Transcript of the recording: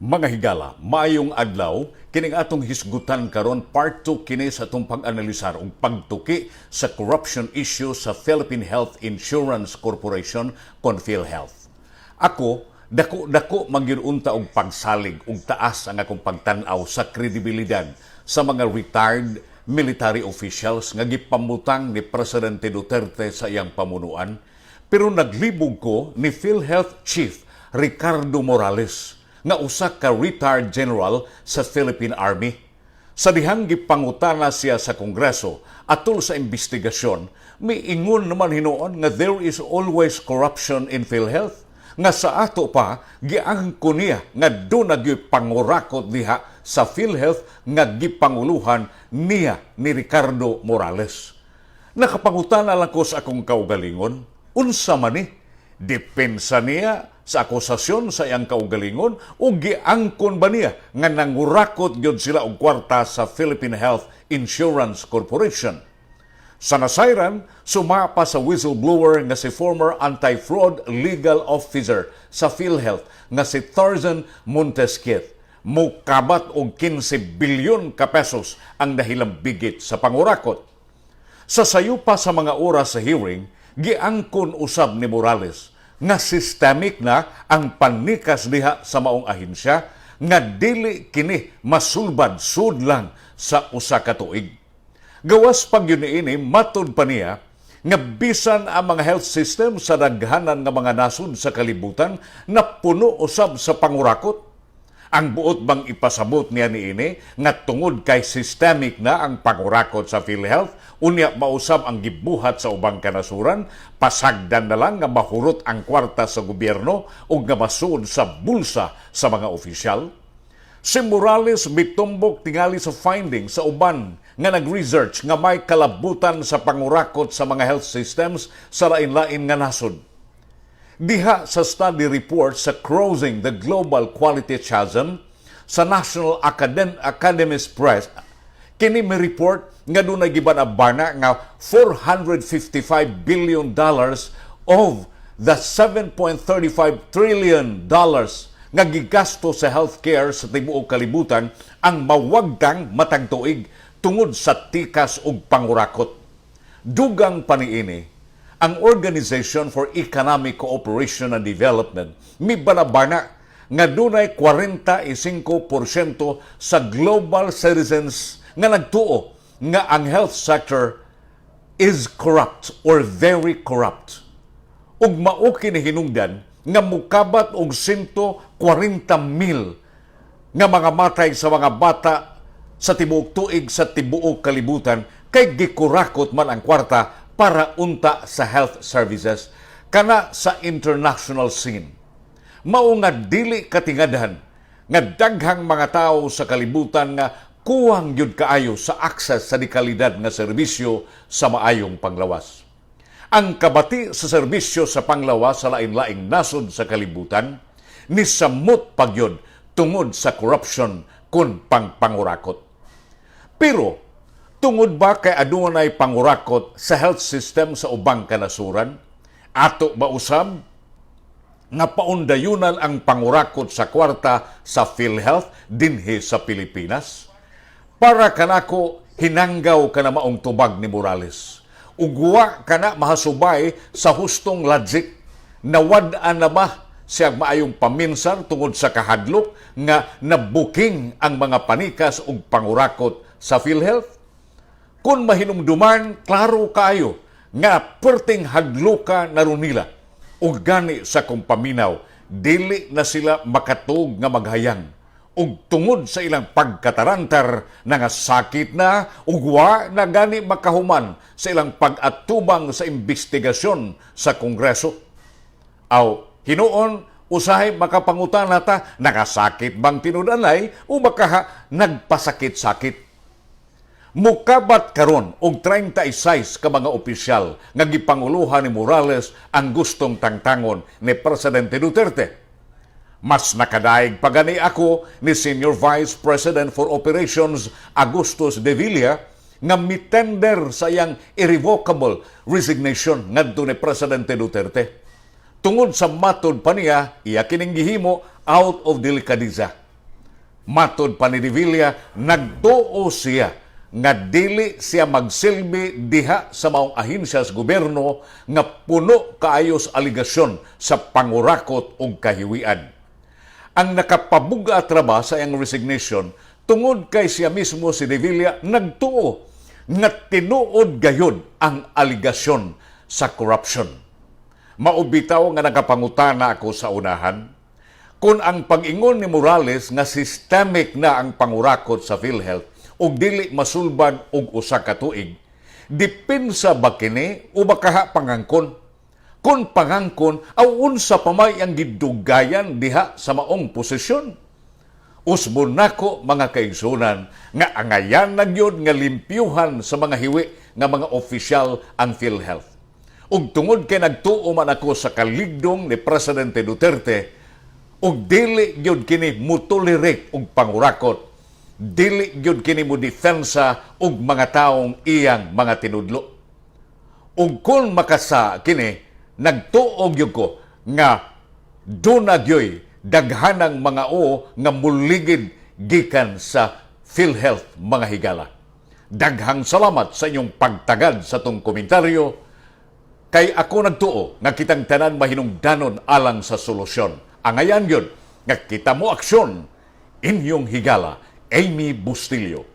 Mga higala, maayong adlaw. Kining atong hisgutan karon, part 2 kini sa atong pag-analisar ug pagtuki sa corruption issue sa Philippine Health Insurance Corporation kon PhilHealth. Ako, dako-dako man unta og pagsalig ug taas ang akong pagtan-aw sa kredibilidad sa mga retired military officials nga gipamutang ni Presidente Duterte sa iyang pamunuan. Pero naglibog ko ni PhilHealth Chief Ricardo Morales nga usa ka retired general sa Philippine Army. Sa dihang gipangutana siya sa Kongreso atol sa investigasyon, miingon naman hinuon nga there is always corruption in PhilHealth. Nga sa ato pa, giangko niya nga duna gyoy pangurakot diha sa PhilHealth nga gipanguluhan niya ni Ricardo Morales. Nakapangutana lang ko sa akong kaugalingon, unsa man ni? Depensa niya sa akusasyon sa iyang kaugalingon o giangkon ba niya nga nangurakot gyud sila og kwarta sa Philippine Health Insurance Corporation? Sa nasayran, sumapa sa whistleblower nga si former anti-fraud legal officer sa PhilHealth nga si Tarzan Montesquet. Mukabat og 15 bilyon ka pesos ang nahilambigit sa pangurakot. Sa sayo pa sa mga oras sa hearing, giangkon usab ni Morales nga systemic na ang panikas diha sa maong ahensya nga dili kini masulbad sud lang sa usa ka tuig. Gawas pag yun ini, matud pa niya nga bisan ang mga health system sa daghanan nga mga nasod sa kalibutan na puno usab sa pangurakot. Ang buot bang ipasabot niya niini nga tungod kay systemic na ang pangurakot sa PhilHealth, unya mausab ang gibuhat sa ubang kanasuran, pasagdan na lang nga mahurot ang kwarta sa gobyerno ug nga masuod sa bulsa sa mga opisyal? Si Morales mitumbok tingali sa findings sa uban nga nag-research nga may kalabutan sa pangurakot sa mga health systems sa lain-lain nga nasod. Diha sa study report sa Crossing the Global Quality Chasm sa National Academies Press, kini may report nga dunay giban-abana nga $455 billion of the $7.35 trillion nga gigasto sa healthcare sa tibuok kalibutan ang mawagtang matag tuig tungod sa tikas ug pangurakot. Dugang pa niini, ang Organization for Economic Cooperation and Development mibanabana nga dunay 45% sa global citizens nga nagtuo nga ang health sector is corrupt or very corrupt. Ug mao kini hinungdan nga mukabat og 140 mil nga mga matay sa mga bata sa tibuok tuig sa tibuok kalibutan kay gikurakot man ang kwarta para unta sa health services kana sa international scene. Mao nga dili katingadhan nga daghang mga tao sa kalibutan nga kuwang gyud kaayo sa access sa dekalidad nga serbisyo sa maayong panglawas. Ang kabati sa serbisyo sa panglawas sa lain-laing nasod sa kalibutan nisamot pagyud tungod sa corruption kun pangpangurakot. Pero tungod ba kay adunay pangurakot sa health system sa ubang kanasuran? Ato ba usab nga paundayunan ang pangurakot sa kwarta sa PhilHealth dinhi sa Pilipinas? Para kanako, hinanggaw kana maong tubag ni Morales. Ug wa kana mahasubay sa hustong logic. Nawad-an na ba siya maayong paminsar tungod sa kahadlok nga nabuking ang mga panikas ug pangurakot sa PhilHealth? Kung mahinumduman, klaro kaayo nga perting hadluka na ron nila. Ug gani sa kong paminaw, dili na sila makatug nga maghayang. Ug tungod sa ilang pagkatarantar na nga sakit na ug wa na gani makahuman sa ilang pag-atubang sa investigasyon sa Kongreso. Aw, hinuon, usahay makapangutana ta, nakasakit bang tinud-anay o baka nagpasakit-sakit? Mukabat karon og 36 ka mga opisyal nga gipanguluhan ni Morales ang gustong tangtangon ni Presidente Duterte. Mas nakadaig pa gani ako ni Senior Vice President for Operations Augustus de Villa nga mitender sa iyang irrevocable resignation ngadto ni Presidente Duterte. Tungod sa matod pa niya, iya kining gihimo out of delikadeza. Matod pa ni De Villa, nagtuo siya nga dili siya magsilbi diha sa maong ahensya sa gobyerno nga puno kaayo sa aligasyon sa pangurakot ug kahiwian. Ang nakapabugat ra ba sa iyang resignation tungod kay siya mismo, si De Villa, nagtuo nga tinuod gayod ang aligasyon sa corruption. Mao bitaw nga nakapangutana ako sa unahan kung ang pag-ingon ni Morales nga systemic na ang pangurakot sa PhilHealth ug dili masulbad og usa ka tuig, depensa ba kini o bakaha pangangkon? Kung pangangkon, aw unsa pa may ang gidugayan diha sa maong posisyon? Usbon nako, mga kaigsunan, nga angayan na gyud nga limpyuhan sa mga hiwi nga mga opisyal ang PhilHealth. Ug tungod kay nagtuo man ako sa kaligdong ni Presidente Duterte ug dili gyud kini mutolerate og pangurakot, dili gyud kini mo depensa og mga taong iyang mga tinudlo. Ug kung makasa kini, nagtuo gyud ko nga duna gyoy daghanang mga o nga muligid gikan sa PhilHealth, mga higala. Daghang salamat sa inyong pagtagad sa tong komentaryo kay ako nagtuo nga kitang tanan mahinungdanon alang sa solusyon. Angayan gyud nga kita mo aksyon. Inyong higala, Amy Bustillo.